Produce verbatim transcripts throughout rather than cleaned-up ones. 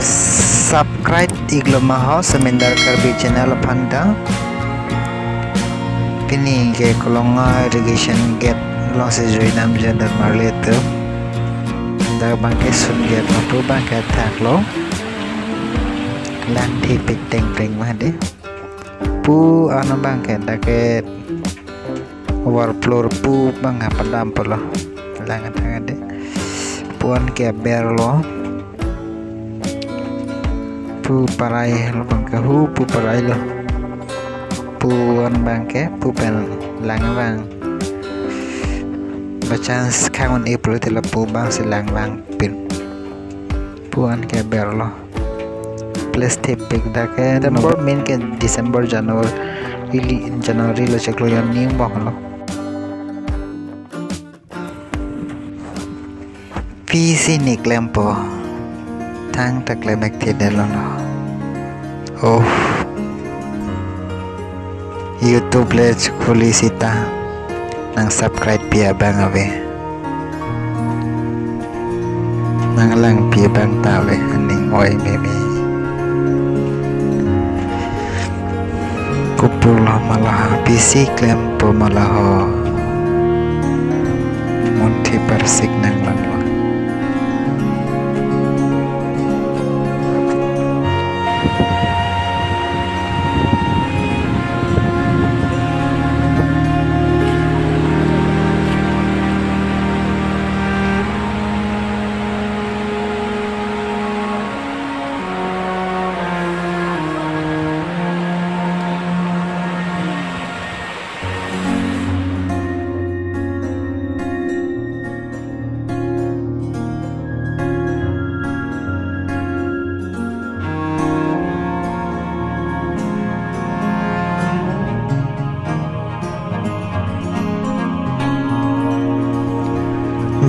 Subscribe iklo ma ho Semindar Karbi channel aphan ta. Pini ke Kolonga irrigation gate alongsi jui namjadon marli atum. Dak abangke sun gate lo, pu abangke thaklo. Langthipik tengteng ma dei. Pu an abangke dak ke overflow pu abang ha padam pulo. Lang athang dei. Pu an ke berlo. Pu parai lo abangke, hu pu parai lo. Pu an abangke pu pen lang abang. By chance khang un-e pulote lapu abangsi lang vangpin. Pu an ke berlo. Place thepik dak ke November, min ke December, January, ili January lo chiklo, yon ning bong lo. Pisi ne klempo. Thangta klem-ik thedetlo. Oh. YouTube le khuli seta nang subscribe pi abang ave. Nang langpi abang ta ave, aning oi meme. Kopulo ma la ha, pisi klempo ma la ho. Munthi parsik nang langlo.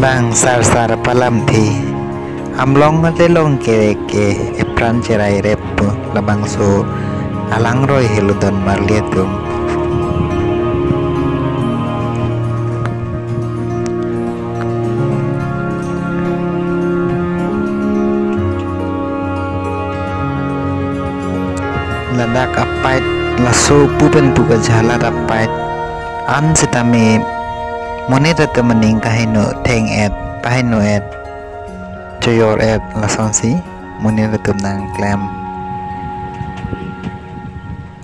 Bang sarsar palamthe. Amlong mate long kerek ke epran cherai rep pu labangso alangroi helo don marli atum. Ladak apait laso pu pen pu kajhalat apait an setame monit atum aning kaheno theng-et, paheno-et, choyor-et, lasonsi monit atum nangklem.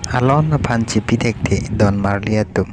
Alon aphan chipi thekthe don marli atum.